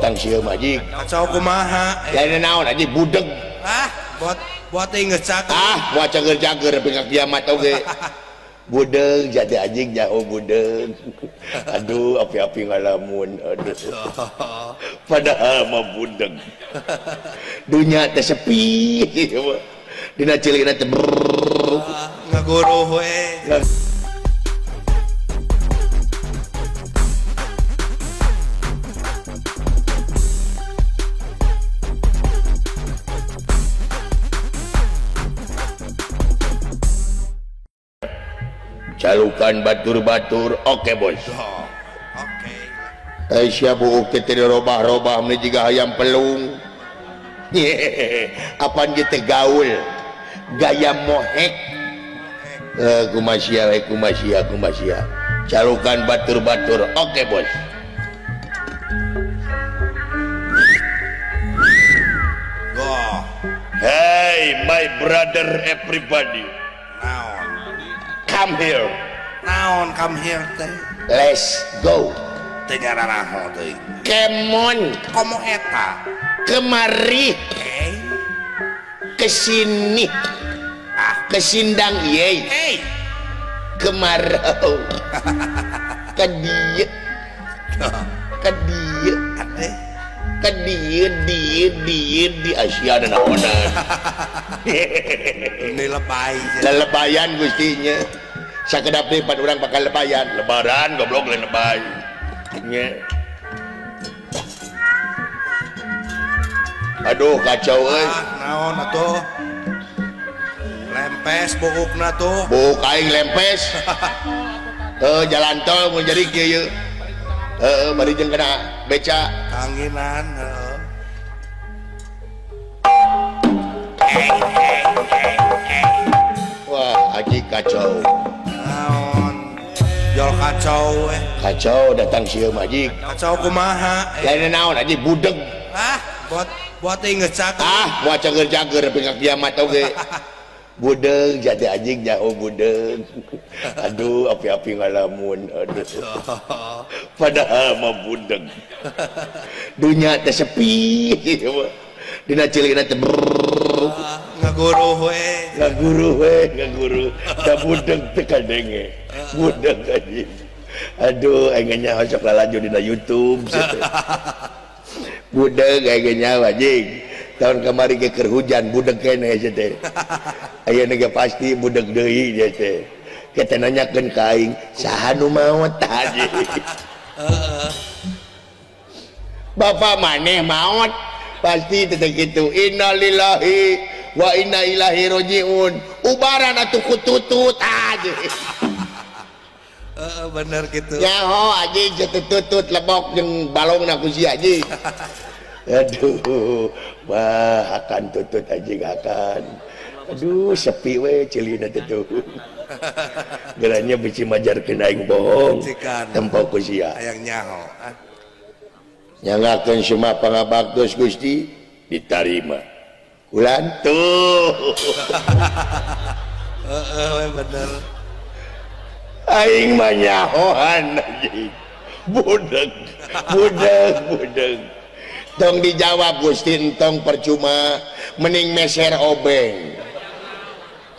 datang sieun anjing. Kacau kumaha? Lain naon anjing budeg. Ah, buat teh geus cager. Ah, moal cager-cager nepi ka kiamat oge. Budeg jadi anjing jauh budeg. Aduh, api-api ngalamun. Aduh. Padahal mah budeg. Dunya teh sepi. Dina ceulina teh ngaguruh we. Calukan batur-batur, oke bos. Oh, oke. Aisyah buuk teh robah-robah meni jiga hayam pelung. Apaan gitu gaul, gaya mohek. Kumasia, kumasia, kumasia. Calukan batur-batur, oke bos. Go. Hey, my brother everybody. Naon? Come here. Naon come here teh? Let's go. Teu nyararaho teuing. Kemon. Komo eta? Kemari. Hey. Kesini. Ah, kesindang ieu. Hey. Kemarau. Ka dieu. Ka dieu. Ade. Ka dieu dieu dieu di Asia da naonan. Ini lebay. Lelebayan gustinya. Sakedap deui pan urang bakal lebayan. Lebaran goblok lain lebay. Nya. Aduh kacau euy. Ah, naon atuh? Lempes buukna tuh. Buuk aing lempes. Heuh jalan tol mun jadi kieu ieu. Heuh bari jeung kena beca. Kanginan heuh. Wah, aji kacau. Naon? Jol kacau we. Kacau datang sieun anjing. Kacau kumaha? Lain naon anjing budeg. Ah, buat teh geus cager. Ah, moal cager-cager nepi ka kiamat oge. Budeg jadi anjing jauh budeg. Aduh, api-api ngalamun. Aduh. Padahal mah budeg. Dunya teh sepi. Dina ceulina teh ngaguruh we. Ngaguruh we, ngaguruh. Da budeg teh kadenge. Budeg anjing. Aduh, aing nyaho sok lalajo dina YouTube. Budeg aing nyaho anjing. Tahun kamari ge keur hujan budeg keneh sia teh. Ayeuna ge pasti budeg deui sia teh. Kita nanyakeun ka aing, saha nu maot anjing. Heeh. Bapak maneh maot pasti teh kitu. Innalillahi wa inna ilaihi rajiun. Ubaran atuh kututut anjing. Heeh, bener gitu. Nyaho anjing tutut lebok jeung balongna ku si anjing. Aduh, wah akan tutut anjing akan. Aduh, sepi we ceulina teh tuh. Geranya bisi majarkeun aing bohong. Tempo ku sia. Hayang nyaho. Nyangakeun semua pangabaktos Gusti ditarima. Kulan tuh. Heeh, we bener. Aing mah nyahoan anjing. Budeg, budeg, budeg. Tong dijawab Gusti entong percuma mending meser obeng.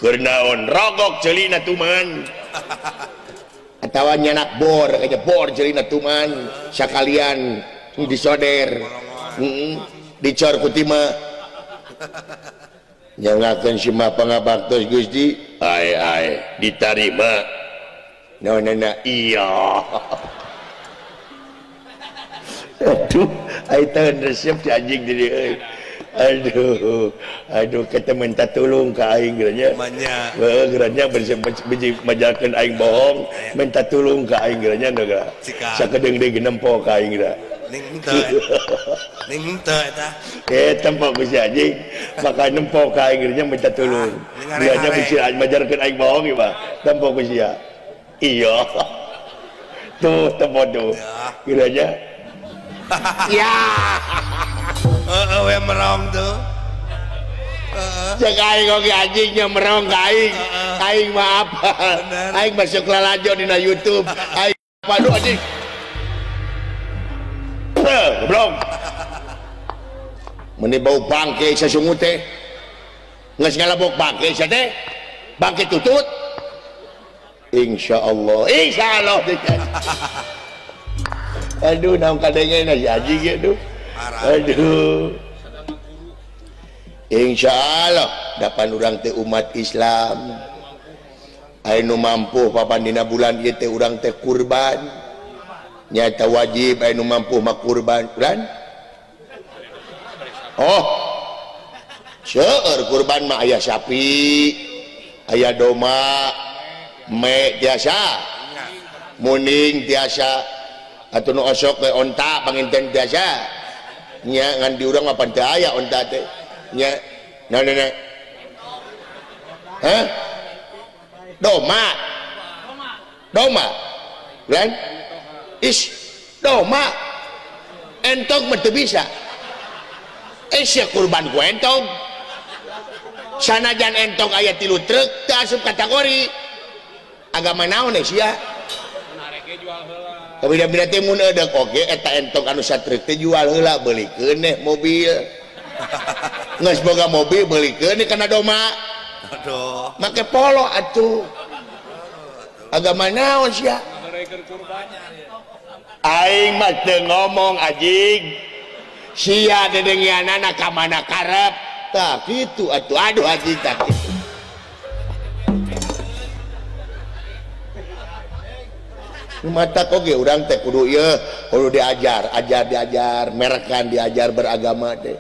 Keur naon rogok ceulina tuman. Atawa nyanak bor aja bor ceulina tuman sakalian disoder. Heeh, dicor ku tima. Nyangakeun simah pangabaktos Gusti, ae ae ditarima. Naonana iya. Aduh, aing teh resep si anjing di dieu euy. Aduh, aduh kita minta tolong ka aing geurnya. Heuh, geurnya bisi majalkeun aing bohong, minta tolong ka aing geurnya geura. Sakedeung deui nempo ka aing geura. Ning teu. Ning teu eta. Eh, tempo ku si anjing, maka nempo ka aing geurnya minta tolong. Geurnya bisi majarkeun aing bohong ieu mah. Tempo ku sia. Iya. Tuh tempo tuh. Geurnya. Ya. Heeh, we merong tuh. Heeh. Cek aing oge anjingnya merong ka aing. Aing mah apa? Aing masuk lalajo dina YouTube. Aing padu anjing. Goblok. Meni bau bangke sasungut teh. Geus ngalabok bangke sia teh. Bangke tutut. Insyaallah. Insyaallah. Aduh naon kadengena si Haji ge duh. Aduh. Insyaallah dapan urang teh umat Islam. Anu mampu papan dina bulan ieu teh urang teh kurban. Nyata wajib anu mampu mah kurban. Bulan? Oh. Seueur kurban mah aya sapi, aya domba, me tiasa, muning tiasa, atuh nu osok we onta panginten tiasa. Nya ngan di urang mah pan teu aya onta teh. Nya naon nenek? Hah? Doma. Doma. Bulan? Is doma. Entog mah teu bisa. Sia kurban ku entog. Sanajan entog aya 3 truk teu asup kategori. Agama naon sia? Kabida-bida teh mun eudek oge eta entog anu satruk teh jual heula beulikeun neh mobil. Geus boga mobil beulikeun kana doma. Aduh. Make polo atuh. Agama naon sia? Aing mah teu ngomong anjing. Sia dedengianana ka mana karep. Tah kitu atuh. Aduh anjing tah kitu. Mata oge urang teh kudu ieu kudu diajar, ajar diajar, merekan diajar beragama teh.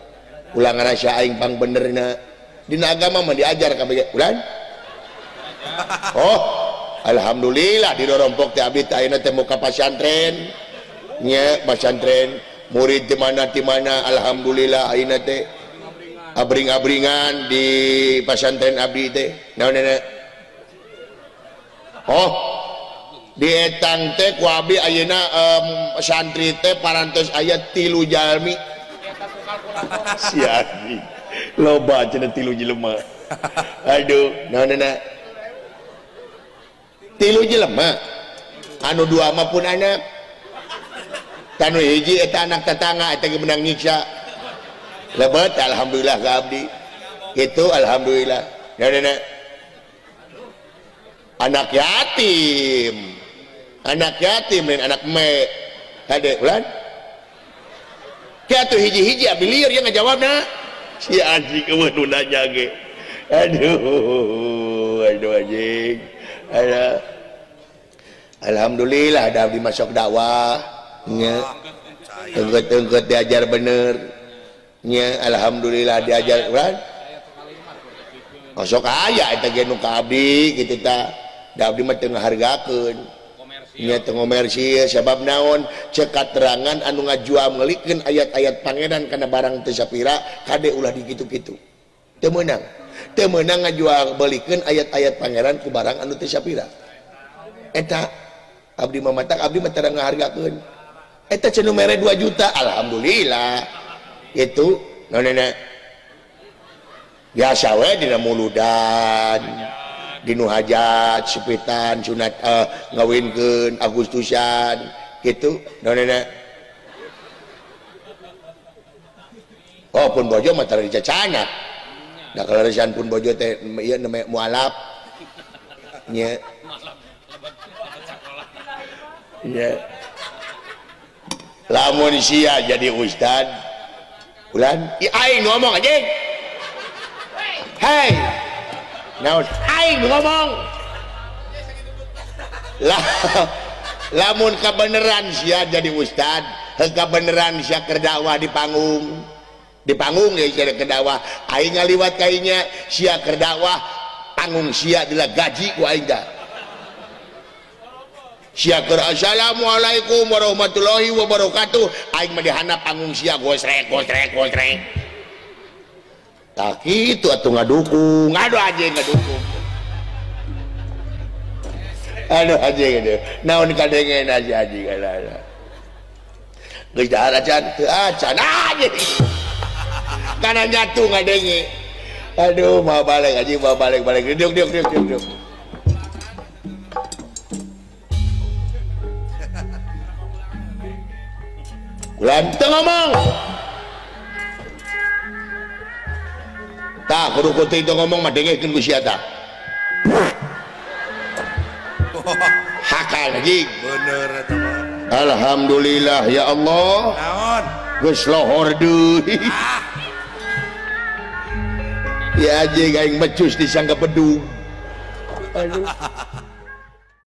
Ulah ngarasa aing pang benerna. Dina agama mah diajar kabeh ulah. Oh, alhamdulillah di Rorompok teh abdi teh ayeuna teh muka pasantren. Nya pasantren murid di mana alhamdulillah ayeuna teh abring-abringan di pasantren abdi teh. Naon nenek? Oh, di etang teh ku abdi ayeuna santri teh parantos aya 3 jalmi. Si anjing. Loba cenah 3 jelema. Aduh, naon nenek? 3 jelema. Anu 2 mah pun anak. Tanu hiji eta anak tetangga eta ge menang nyiksa. Lebet alhamdulillah ka abdi. Kitu alhamdulillah. Naon nenek? Anak yatim. Anak yatim lain anak me. Hade ulan. Ki atuh hiji-hiji abdi lieur ye ngajawabna. Si anjing eueuh nu nanya ge. Aduh, aduh anjing. Aduh. Alhamdulillah da abdi masuk dakwah nya. Engkeut-engkeut diajar bener. Nya alhamdulillah diajar ulan. Osok aya eta ge nu ka abdi kitu tah. Da abdi mah teu ngahargakeun. Nya teu ngomersil sabab naon cek katerangan anu ngajual meulikeun ayat-ayat pangeran kana barang teu sapira kade ulah dikitu-kitu. Teu meunang. Teu meunang ngajual beulikeun ayat-ayat pangeran ku barang anu teu sapira. Eta abdi mah matak abdi mah teu ngahargakeun. Eta cenah mere 2 juta alhamdulillah. Itu naon nenek? Biasa we dina muludan. Dinu hajat, sepitan, sunat ngawinkeun, Agustusan, gitu. Naon nenek? Oh, pun bojo mah tara dicacanak. Da kalarisan pun bojo teh ieu namanya mualaf. Nya. Nya. Lamun sia jadi ustad, ulan, aing ngomong anjing. Hei. Naon aing ngomong. Lah lamun kabeneran sia jadi ustad, heuh kabeneran sia keur dakwah di panggung. Di panggung ya sia keur dakwah, aing ngaliwat ka inya, sia keur dakwah, panggung sia dila gaji ku aing tah. Sia keur assalamualaikum warahmatullahi wabarakatuh, aing mah dihandap panggung sia gosrek gosrek gosrek. Tak kitu atuh ngadukung, aduh anjing ngadukung. Aduh anjing aduh. Naon kadengen aja anjing alah. Geus dahar acan teu acan anjing. Kana nyatu ngadenge. Aduh mau balik anjing mau balik balik. Diuk diuk diuk diuk diuk. Ulan teu ngomong. Tah kudu kuting teu ngomong mah dengekeun ku sia tah. Hakal anjing. Bener eta mah. Alhamdulillah ya Allah. Naon? Geus lohor deui. Ya anjing aing becus disangka bedug. Aduh.